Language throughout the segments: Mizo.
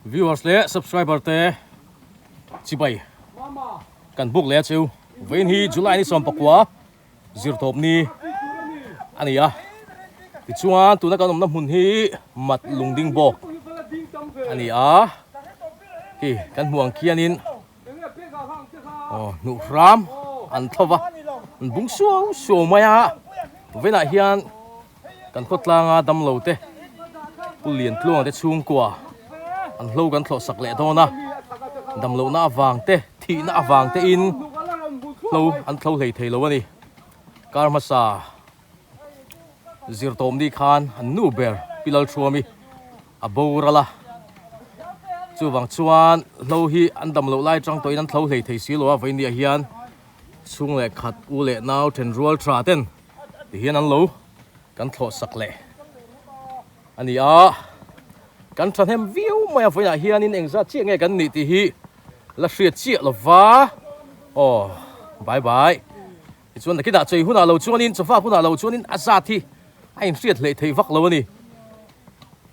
Viewers leh subscriber te chibai kan buk leh a cheu vawiin hi July ni 19 zirtawp ni a ni a tichuan tuna kan awmna hmun hi mat lungding bawk a ni a hei kan hmuh ang khianin aw hnuh hram an thlova an bung suau suau mai a vawiinah hian. Kan khawtlanga damlo te Pu Liantluanga te chhungkua an hlo kan thlawh sak leh dawn a, damlohna avang te thihna avang te in hlo an thlo hlei thei lo a ni. Kar hmasa zirtawmni khan an nu ber Pi Lalthuami a boral a, chuvang chuan hlo hi an damloh lai atang tawhin an thlo hlei thei si lo a, vawinia hian chhung leh khat u leh nau then rual tha ten Tihian an lo kan thlawh sak leh a ni a, kan thahnem viau mai a vawiinah hianin engzat chiah nge kan nih tih hi la hriat chiah lo va, aw bye bye tichuan nakinah chei hunah lo chuanin chawfak hunah lo chuanin a zat hi a inhriat hleih theih vak lo a ni,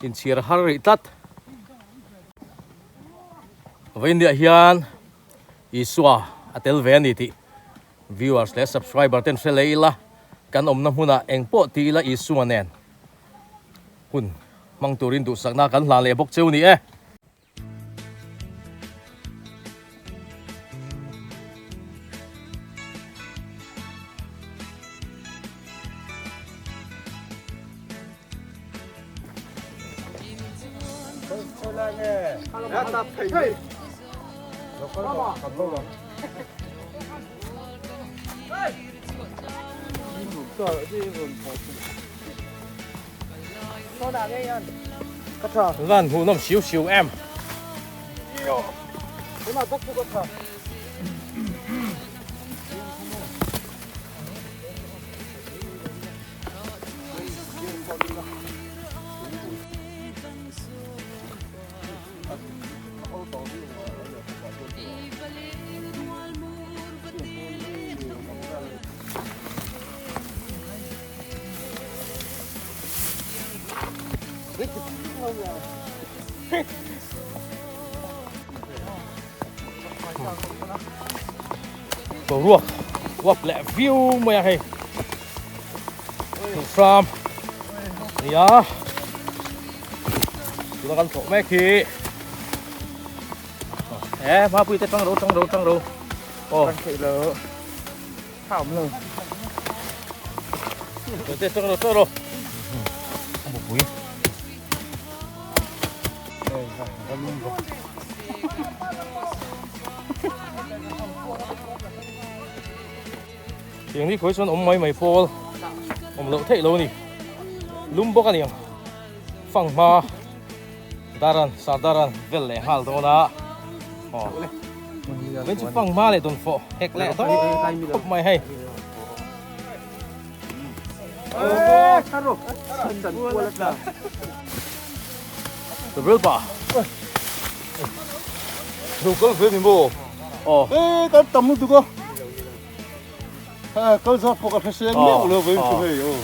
inchhir har rih tlat. Vawiinniah hian Isua a tel ve a ni tih. Viewers leh subscriber ten hre leh ila, kan awmna hmunah eng pawh ti ila Isua nen hun hmang turin duhsakna kan hlan leh bawk cheu ni e. Van hmuh nawm siu siu em. Boruak uap leh viau mai a hei hram nia tuna kan thawh mek hi e mapui te tang ro tang ro tang ro aw kan theih lo thau lo te tang ro tang ro mupui Tiang ni khawi chuan awm mai mai pawl awm loh theih lo a ni. Lum bawk a ni ang. Fang hma daran sardaran vel leh nghal dawn a. Aw. Veng chu fang hma leh dawn fawh hek leh dawn khawp mai hei. Gabriel pa. Lo kal ve ni maw? Aw. E kan tam lutuk a. Ha kal zat pawh ka hre seng miau lo vawiin chu hei aw.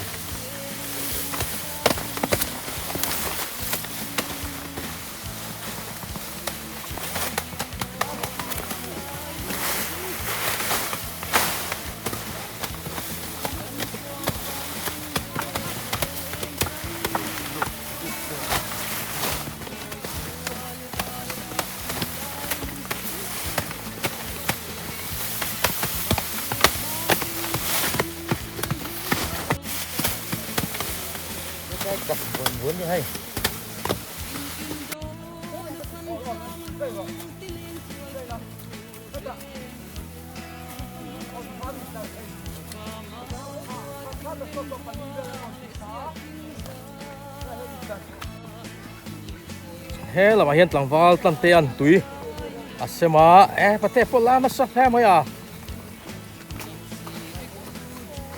He lamah hian tlangval tlante an tui a sem a e pate pawh la nasa hle mai a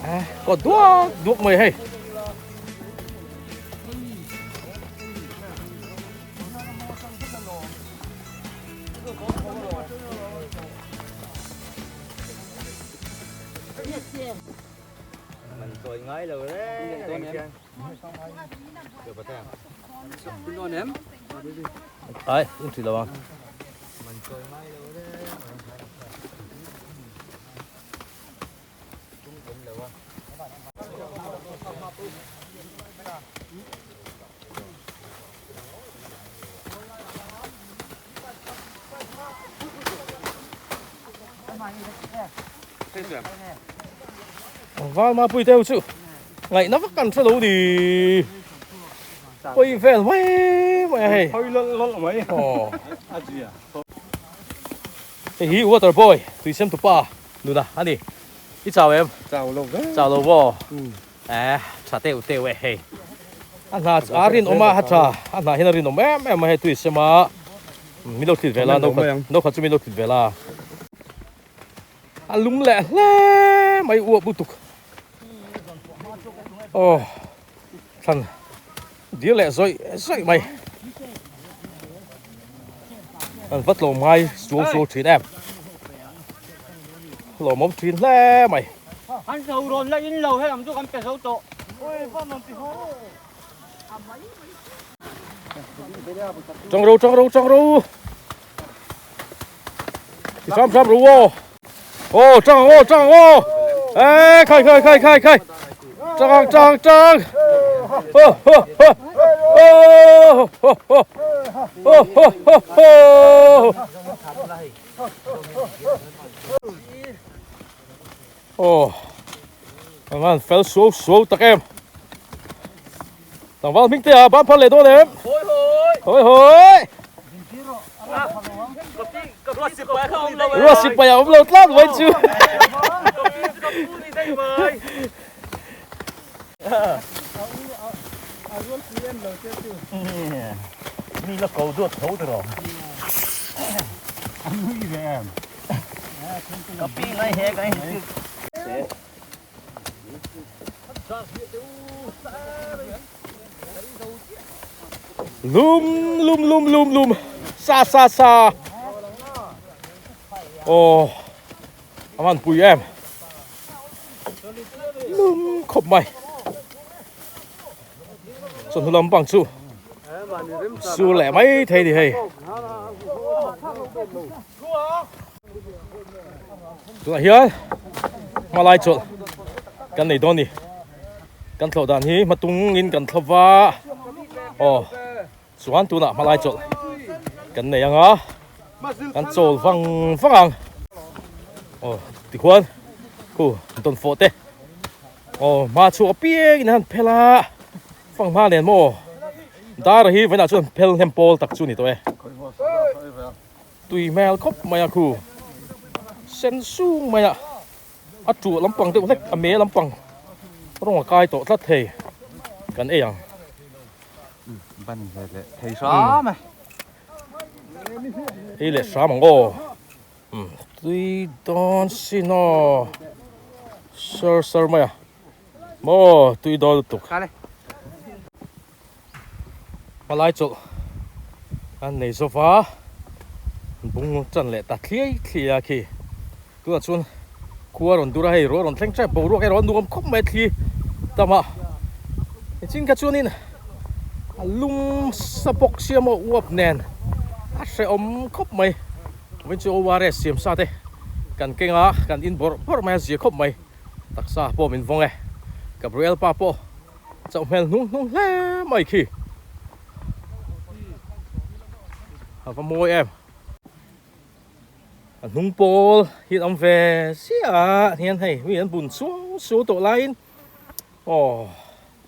e kaw duak duak mai hei. Ai, in ṭhi lo ang. Val mapui te ho chu ngaihna vak kan hre lo ni pawi vel mai mai a hei Hawi lawlh lawlh mai a zia. Hei hi water boy tui sem tupa nuna a ni. I chau em? Chau lo ve. Chau lo maw? Eh, tha teuh teuh e hei. A hna a rinawm a, a tha. A hna hian a rinawm em em a hei tui sem a. Min lo thlit ve la, no khat chu min lo thlit ve la. A lum leh hle mai uap lutuk. Aw, thlan dil leh zawih zawih mai. An va tlawm ngai suau suau thin em. Lawmawm thin hle mai. An zo rawn la in lo helam chu kan pe zo tawh. Tang ro tang ro tang ro. Ti hram hram ro aw. Aw tang ang aw tang ang aw. Ê khai khai khai khai khai. Tang ang tang tang. Ho ho ho. Ho ho ho. Ho ho ho ho. Aw. An fel suau suau tak em. Tlangval hming te ah ban phal leh dawn em? Hawi hawi! Hawi hawi! Ruat sipai a awm lo tlat mai chu. Mi la ko duat tho tiraw. An nui ve em? Ka pi ngai he ka hi. Lum lum lum lum lum sa sa sa aw a man pui em lum khawp mai chawhnu lampang chu sur leh mai thei ni hei Tunah hian hmalai chawlh kan nei dawn a ni. Kan thlawh dan hi hmatungin kan thlawp va aw chuan tunah hmalai chawlh kan nei ang a kan chawl vang vang ang aw tikhuan khu dawnfawh te aw hma chhuak apiangin a han phel a fanghma nen maw dar hi vawiinah chuan phel hnem pawl tak chu a ni tawh e. Tui hmel khawp mai a khu sen sung mai a a tuah lampang deuh hlek a me lampang rawng a kai tawh tlat thei kan ei ang. Ban ve leh thei hram e. Ei leh hram ang aw. Tui dawn sin aw. Sir sir mai a. Maw tui dawn lutuk. Palai chawlh an nei zo va, bung tan leh ta thliai thliai a khi. Tunah chuan khua rawn dur a hei ruah rawn thleng tep boruak erawh a nuam khawp mai a thli tam a. Nichin kha chuanin a lum sa bawk sia maw uap nen a hrehawm khawp mai. Vawiin chu ORS siam sa te kan keng a, kan in bawrh bawrh mai a zia khawp mai. Taksa pawh min vawng e. Gabriel pa pawh. Chauh hmel hnung hnung hle mai khi. A va mawi em. A hnung pawl hi an awm ve chiah a hian hei mi an bun suau suau tawh laiin aw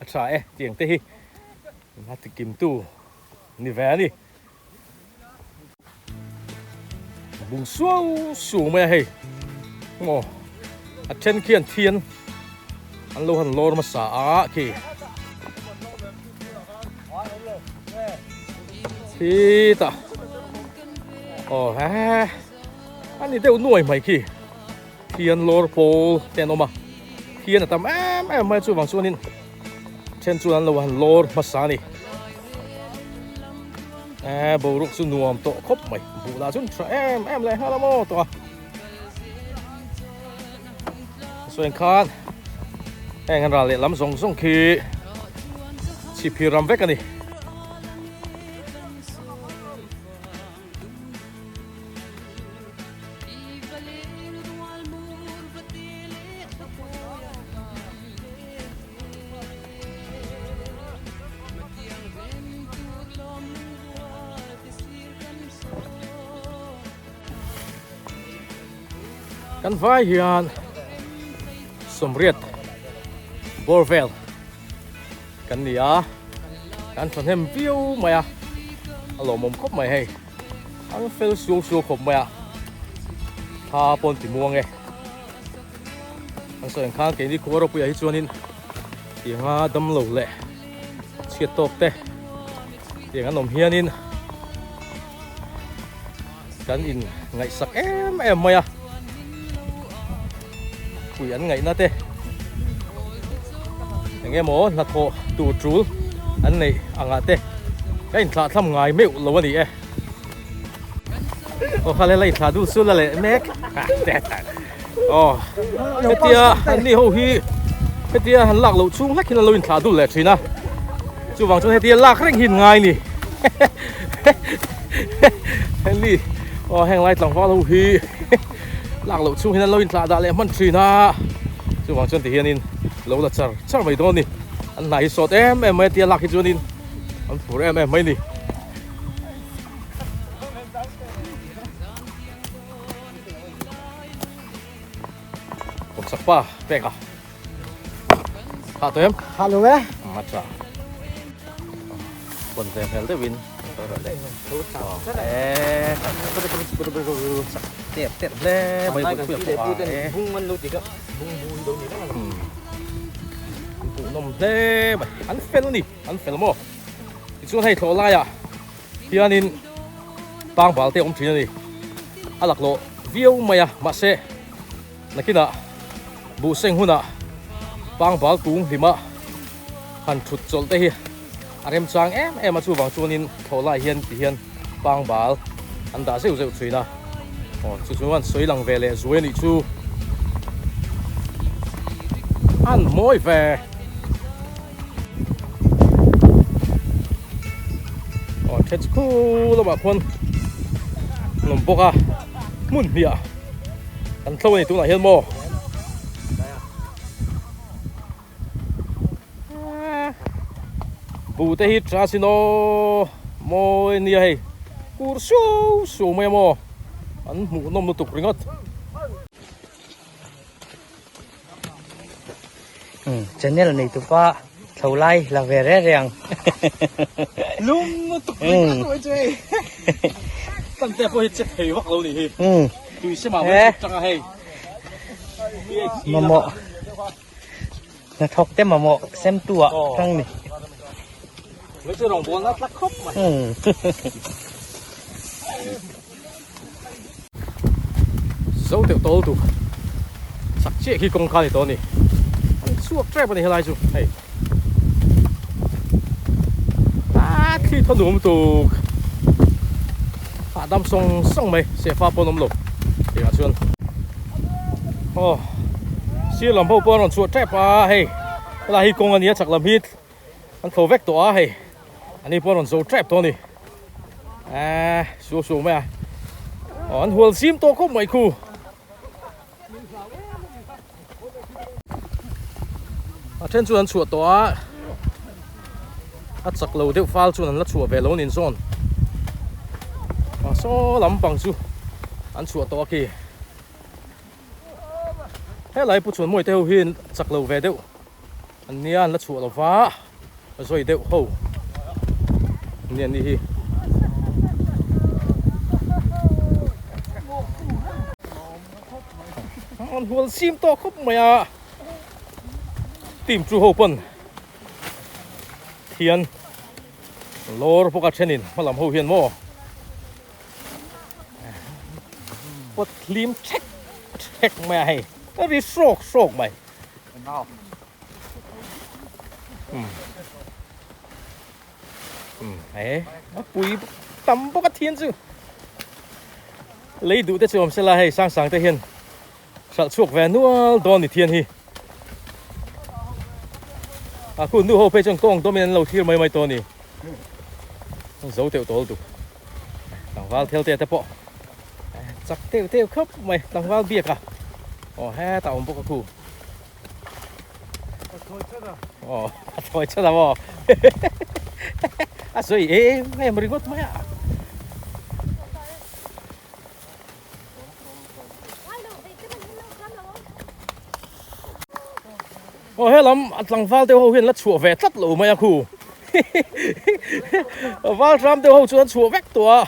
a tha e tiang te hi a ti kim tu ni ve a ni. Bung suau suau mai a hei maw a then khian thian an lo han lawr hmasa a khi khitah aw he a ni deuh nuai mai khi thian lawr pawl te an awm a thian a tam em em mai chuvang chuanin then chuan an lo han lawr hmasa a ni. Eee boruak chu nuam tawh khawp mai buh lah chu tha em em leh nghal a maw tawh a sawi ang khan Heng an ral lehlam zawng zawng khi chhipphir ram vek a ni. Kan vai hian sawmriat bawr vel kan ni a kan thahnem viau mai a a lawmawm khawp mai hei an fel suau suau khawp mai a thla pawn ti muang e an sawi ang khan keini khua ropuiah hi chuanin tianga damlo leh chhiat tawk te tiang an awm hianin Kan in ngaihsak em em mai a, pui an ngaihna te eng emaw hnathawh tur tul an neih angah te ka inthlah thlam ngai meuh lo a ni e. Aw kha le la inthlah dul sul a leh mek aw hetia an ni ho hi hetia han lak loh chhung hlek hian an lo inthlah dul leh thin a chuvang chuan hetia lak reng hi an ngai ni. Henry aw heng lai tlangval ho hi lak loh chhung hian an lo inthlah dah leh hman thin a chuvang chuan tihianin lo la char char mai dawn a ni an hnai hi sawt em em mai a tia lak hi chuanin an phur em em mai a ni. Kawmsak pa pek a. Hah tawh em? Hah lo e. A tha. Pawn ve hmel deuhin tep tep hle mai pawh pui a pawh a bung an lo ti kha bung bu hi lo ni reng a an nawm hle mai an fel a ni an fel maw tichuan hei thlawh laiah hianin pangbal te a awm thin a ni a laklawh viau mai a mahse Nakinah buh seng hunah pangbal kung hlima han thut chawlh te hi a remchang em em a, chuvang chuanin thlawh lai hian ti hian pangbal an dah zeuh zeuh thin a, aw chu chuan sawi lang ve leh zuai a nih chu an mawi ve. Aw then chu khu lamah khuan an awm bawk a hmun hmiah kan tlo a ni tunah hian maw buh te hi tha sin aw mawi ania hei kur suau suau mai a maw an hmuh nawm lutuk ringawt. Channel nei tupa tho lai la ve re re ang. Lum lutuk mai ka chu hei. Tan te pawh hi che thei vak lo ni hi. Tui se mah mai chang a hei. Mamawh. Hnathawk te mamawh sem tu ah thang ni. Mai chu rawng bawl na tlak khawp mai. Zo deuh tawl tu chak chiah khi kawng kha ni tawh a ni an chhuak tep a ni helai chu hei a thli thaw nuam tuk hahdam sawng sawng mai sehfa pawh an awm lo tihah chuan aw sir lam ho pawh an rawn chhuah tep a hei helai hi kawng a ni a chak lam hi an tho vek tawh a hei ani pawh a rawn zo tep tawh a ni eee suau suau mai a aw an hual zim tawh khawp mai khu a then chuan an chhuah tawh a a chak lo deuh fal chuan an la chhuah ve lo a ni zawn saw lampang chu an chhuah tawh a khi helai pu chhuan mawi te ho hi chak lo ve deuh. An nia an la chhuah lo va, a zawi deuh ho nia ni hi. An hual sim tawh khawp mai a, team chu ho pawn thian lawr bawk a thenin hmalam ho hian maw pawt hlim thek thek mai a hei, a ri hrawk hrawk mai. A pui tam bawk a thian chu lei duh te chu awm sela hei sang sang te hian hralh chhuak ve nual dawn ni thian hi. A khu nu ho phei chuan kawng dawmin an lo thlir mai mai tawh a ni. An zo teuh tawh lutuk. Tlangval thel te te pawh chak teuh teuh khawp mai tlangval biak a. Aw hetah a awm bawk a khu. Aw a thawi chat a maw a sawi em em ringawt mai a. Aw helam a tlangval deuh ho hian la chhuah ve tlat lo mai a khu val hram deuh ho chu an chhuah vek tawh a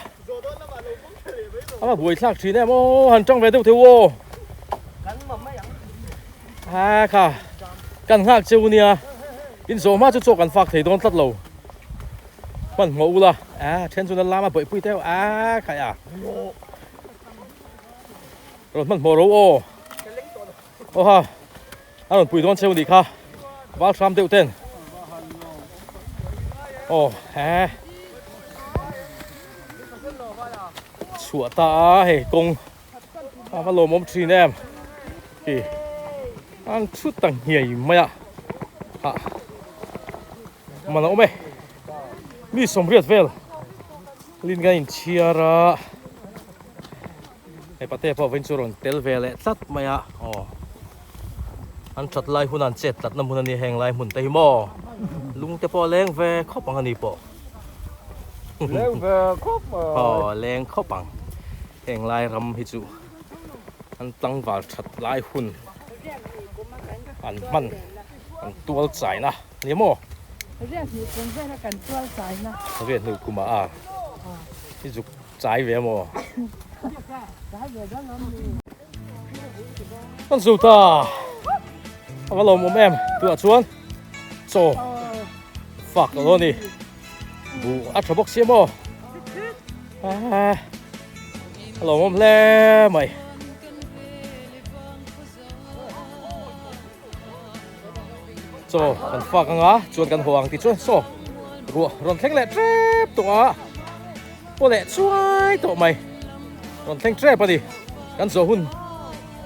a va buaithlak thin em aw han tang ve deuh thei aw ha kha kan nghak cheu nia in zawh hma chu chaw kan fak thei dawn tlat lo hmanhmawh ula a then chu na lama bawihpui deuh a khai a rawn hmanhmawh ro aw aw ha a rawn pui dawn cheu nih kha val hram deuh ten aw he chhuah ta a hei kawng a va lawmawm thin em hi an thu ta nghiai mai a ah man a awm e mi sawmriat vel lin kan inchhiar a. Hei pate pawh vawiin chu rawn tel ve leh tlat mai a aw an that lai hun an chet tlatna hmun a ni heng lai hmun te hi maw lung te pawh a leng ve khawp ang a ni pawh leng ve khawp mai aw leng khawp ang heng lai ram hi chu an tlangval that lai hun an hman an tual chaina a ni maw Riahhnuh kum vela kan tual chaina Riahhnuh kumah a i zuk Chai ve maw? Kan zo ta. A va lawmawm em tunah chuan chaw fak lo a ni. Buh a tha bawk sia maw? A lawmawm hle mai. Chaw kan fak anga chuan kan haw ang tih chuan saw ruah rawn thleng leh tep tawh a paw leh chuai tawh mai rawn thleng tep a ni kan zawh hun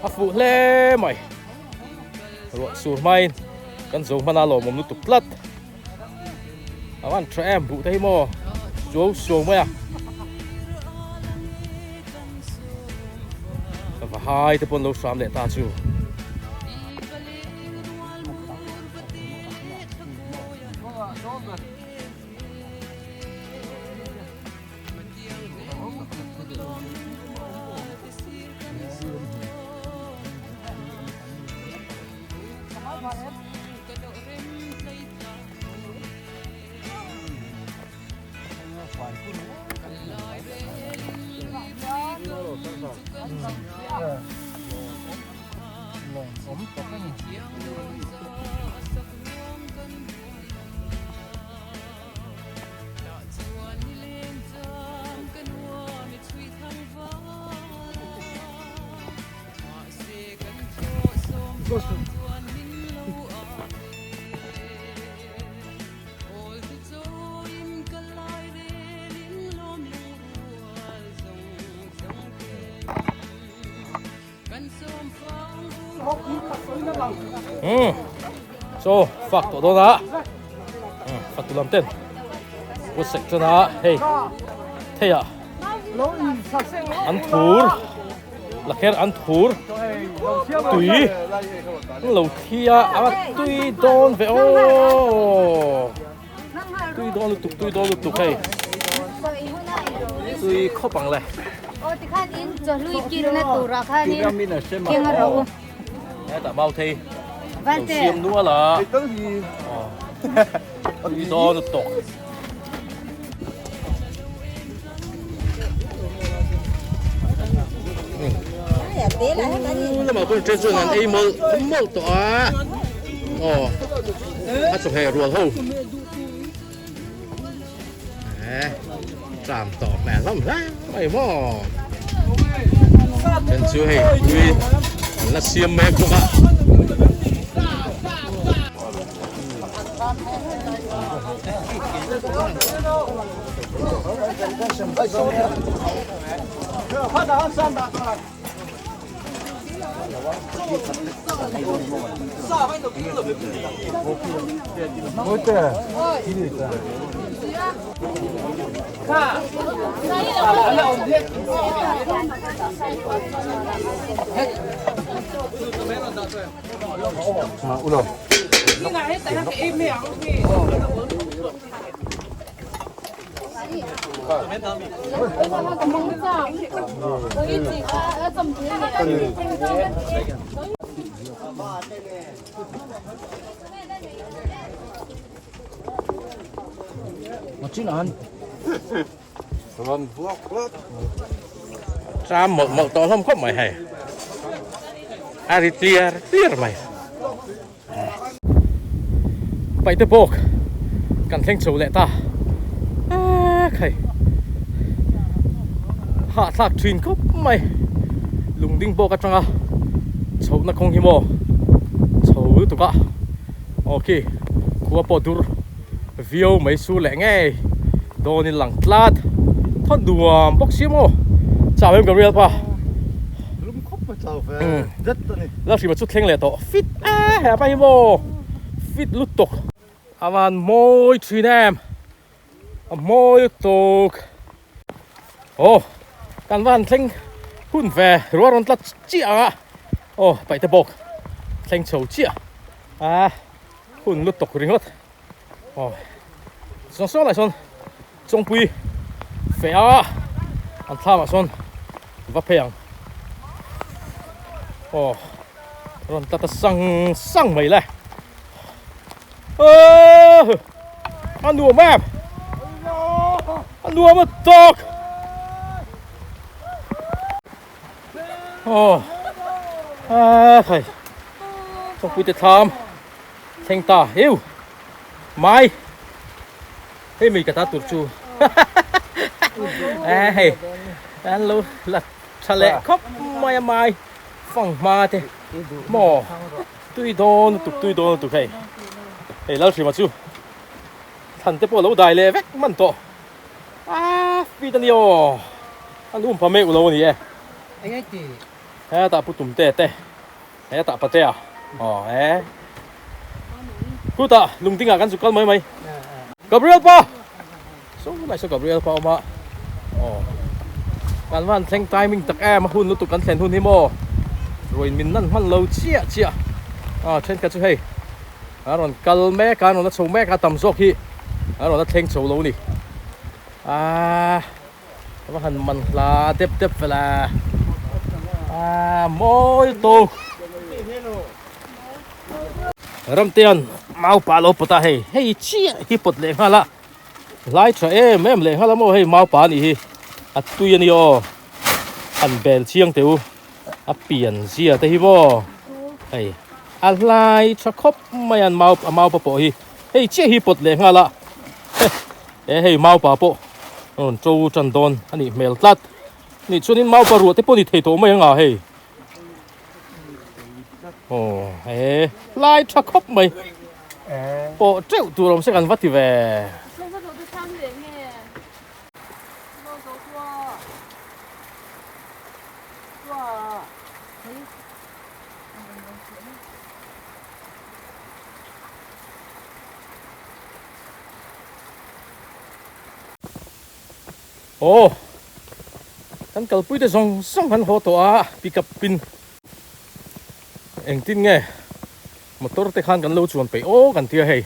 a fuh hle mai ruah sur hmain kan zo hman a lawmawm lutuk tlat a van tha em buh te hi maw suau suau mai a ka va hai te pawn lo hram leh ta chu. Umm chaw fak tawh dawn a umm fak tu lam ten kut sek chuan a hei thei ah an thur lakher an thur tui an lo thli a a tui dawn ve aw tui dawn lutuk tui dawn lutuk hei tui khawp ang le aw tikhan in chawhlui kilna turah khanin keng a rawh u hetah mau thei lo siam nual a tui dawn lutuk. Lamah pawh ṭe chuan an ei mawlh mawlh tawh a aw a chawhmeh rual ho eh tlam tawh hmel hlawm hle mai maw then chu hei tui an la siam mek bawk a. Tram mawlh mawlh tawh hlawm khawp mai hei a ri tliar tliar mai. Paihte bawk kan thleng chho leh ta ek hei hahthlak thin khawp mai lungding bawk atanga chhohna kawng hi maw chho lutuk a aw khi khua pawh dur viau mai su leh ngei dawnin lang tlat thawn nuam bawk sia maw chau em Gabriel pa. Lalhrima chu thleng leh tawh fit a hepa hi maw fit lutuk a van mawi thin em a mawi lutuk aw kan van thleng hun ve ruah rawn tla chiah ang a aw paihte bawk thleng chho chiah a hun lutuk ringawt aw sawn sawn lai sawn Chawngpui feh a an thlamah sawn va phei ang aw rawn tla ta sang sang mai le aw a nuam em a nuam a tawk aw a khai Chawngpui te thlam thleng ta heu mai. Hei mi ka ta tur chu hei an lo la tha leh khawp mai a mai fang hma te maw tui dawn lutuk tui dawn lutuk hei hei Lalhrima chu thlan te pawh a lo dai leh vek hman tawh a fit a ni aw an um pha mek lo a ni e hetah pu Tumte te. Hetah patea aw e khutah lungdingah kan zuk kal mai mai Gabriel pa saw lai saw Gabriel pa awm a aw kan van thleng timing tak em a hun lutuk kan thlen hun hi maw ruain min nan hman lo chiah chiah a thenkhat chu hei a rawn kal mek a an rawn la chho mek a tam zawk hi a rawn la thleng chho lo a ni aaa. Ka va han man hla dep dep vel a ah mawi tawk Ramtean mau pa lo pawt a hei hei chiah hi pawt leh nghal a lai tha em em leh nghal a maw hei mau pa anih hi a tui a ni aw han bel chiang teh u a pian zia te hi maw hei a hlai tha khawp mai a mau a mau pa pawh hi hei chiah hi pawt leh nghal a he hei mau pa pawh a rawn to tan dawn a nih hmel tlat nih chuanin mau pa ruah te pawh ni thei tawh mai anga hei aw he lai tha khawp mai pawh teuh tur awm se kan va ti ve. Aw kan kalpui te zawng zawng han haw tawh a pickup pin engtin nge motor te khan kan lo chuan peih aw kan tia hei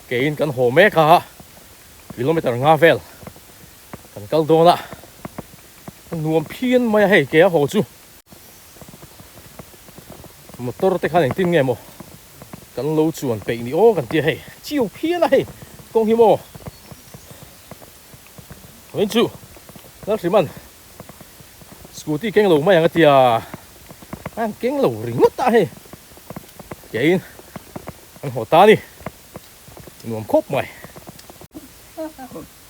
keiin kan haw mek a kilometer nga vel kan kal dawn a nuam phian mai a hei ke a haw chu motor te khan engtin nge maw Kan lo chuan peih ni aw kan tia hei chiu phian a hei kawng hi maw vawiin chu Lalhriman scooty keng lo mai ang a tia an keng lo ringawt a hei keiin an haw ta a ni nuam khawp mai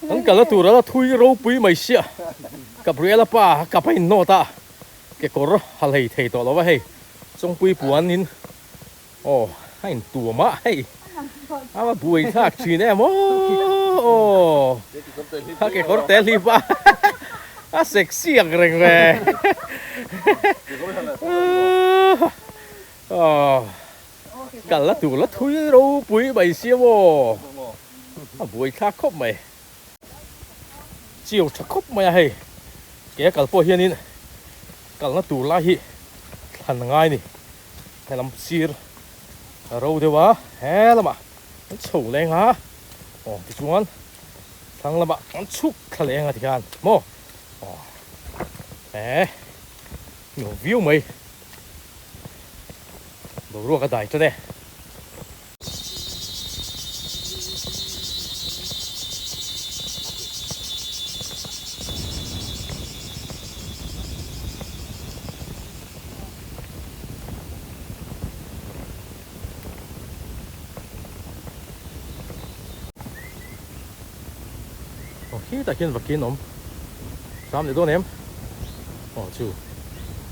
kan kalna tur ala thui ropui mai sia Gabriela pa kap a innawt a kekawr ha hlei thei tawh lo va hei Chawngpui puanin aw a intuam a hei a va buai thlak thin em aw a kekawr te hlip a a sexy ang reng ve. Kal la tur la thui ropui mai sia maw a buai thlak khawp mai. Chiu tha khawp mai a hei ke a kal pawh hianin kalna tur lai hi thlan a ngai a ni. Helam sir ro deuh a he lamah an chho leng a aw tichuan thlang lamah an chhuk thla leng a tikhan maw aw he nuam viau mai boruak a dai tan e. Aw khitah khian vaki an awm hram leh dawn em aw chu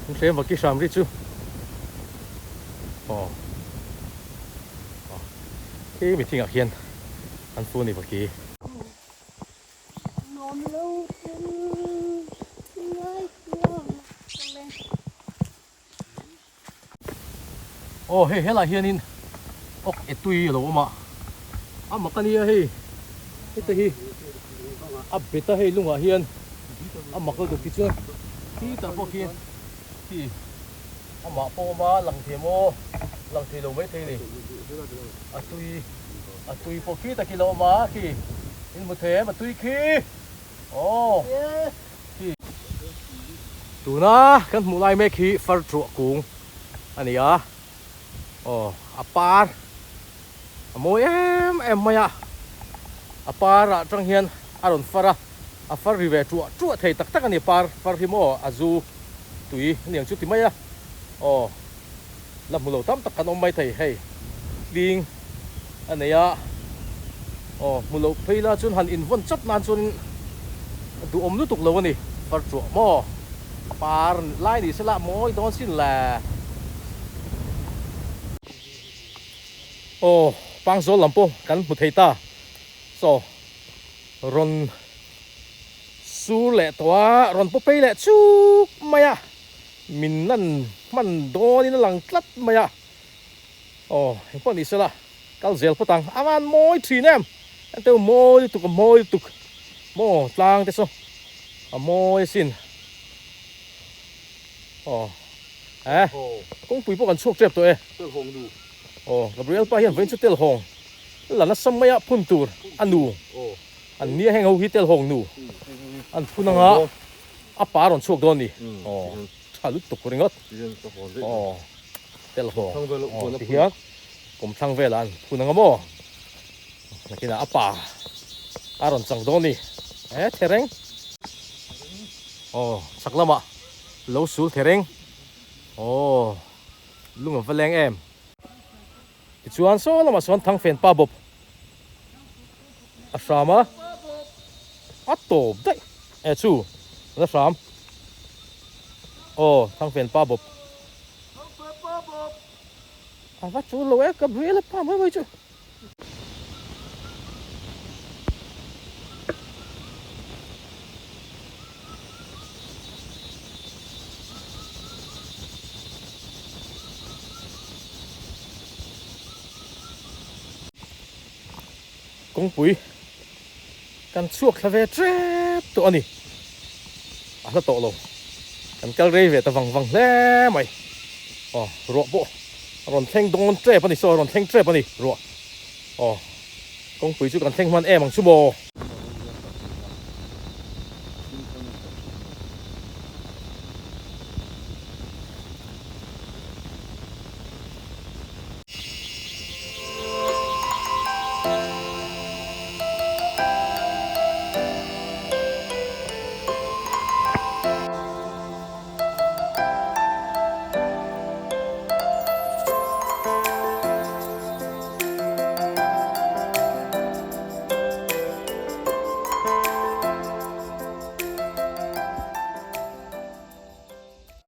an hrem vaki hram ri chu aw aw khi mi thingah khian an fu a ni vaki. Aw hei helai hianin awk e tui a lo awm a, a mak a nia hei heta hi a bet a hei lungah hian a mak lutuk tichuan khitah pawh khian khi amah pawh a awm a lang thei maw lang thei lo maithei a ni a tui a tui pawh khitah khi a lo awm a khi in hmu thei em a tui khi aw. Tuna kan hmuh lai mek hi far thuah kung a ni a, aw a par a mawi em em mai a, a par ah tang hian a rawn far a, a far ri ve tuah tuah thei tak tak a ni par far hi maw a zu tui a niang chu ti mai a, aw la hmu lo tam tak kan awm mai thei hei tling a nei a aw hmu loh phei la chuan han invawn chat nan chuan a duhawm lutuk lo a ni far thuah maw par lai ni se lah mawi dawn sin le aw pangzawl lam pawh kan hmu thei ta saw rawn sur leh tawh a rawn paw phei leh chuk mai a. Min lan hman dawnin a lang tlat mai a, aw engpawh ni sela kal zel phawt ang, a van mawi thin em, en teu mawi lutuk a mawi lutuk maw tlang te saw a mawi asin, aw eh kawngpui pawh kan chhuak tep tawh e, aw Gabriel pa hian vawiin chu telhawng la nasa mai a phun tur a nu an nia heng ho hi telhawng nu an phun anga. A pa rawn chhuak dawn ni. Aw tha lutuk ringawt. Aw tel hawng. Aw ti hian kawmthlang velah an phun anga maw. Nakinah a pa a rawn chang dawn ni. E thereng. Aw chhak lamah lo sul thereng. Aw lung a va leng em. Tichuan saw lamah sawn thangfen pa bawp a hram a, a tawp daih e chu la hram aw thangfen pa bawp a va chul lo e ka bril a pa mai mai chu. Kawngpui kan chhuak thla ve tep tawh a ni. A hla tawh lo. Kan kal rei ve ta vang vang hle mai. Aw ruah pawh a rawn thleng dawn tep a ni saw a rawn thleng tep a ni ruah. Aw kawngpui chu kan thleng hman em ang chu maw.